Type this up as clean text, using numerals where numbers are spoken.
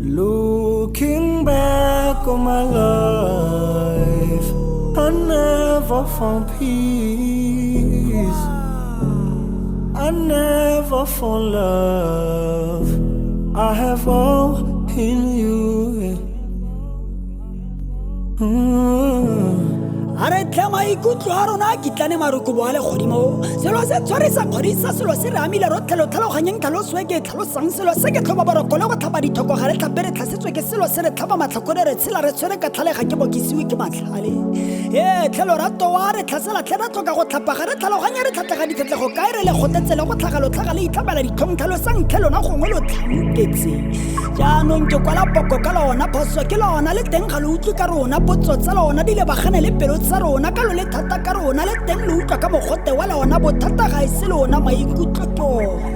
Looking back on my life, I never found peace. I never found love. I have all in you. A re tlhe maikutlo a rona a kitlane marokobo a legodimo selo se tshwarisa kgodisa selo se re amile rotlhe lo tlhaloganyeng tlhaloso e ke e tlhalosang selo se ke tlhoba boroko le go tlhapa dithoko ga re tlhape re tlhasetswe ke selo se re tlhaba matlhakore re tshela re tshwere ka tlhalega ke bokisiwe ke matlhale ee tlhe lorato wa re tlhasela tlhe ra tlhoka go tlhapa ga re tlhaloganye re tlhatlhega ditlhatlhego kae re le gotetse le go tlhaga lotlhaga le itlhabela ditlhong tlhalosang tlhe lona gongwe lo tlhanketse jaanong ke kwala poko ka lona phoso ke lona le teng ga lo utlwe ka rona potso tsa lona di lebagane le pelo tsa rona ka lo le thata ka rona le teng lo utlwa ka mogote wa lona bothata ga e se lona maikutlo ke ona.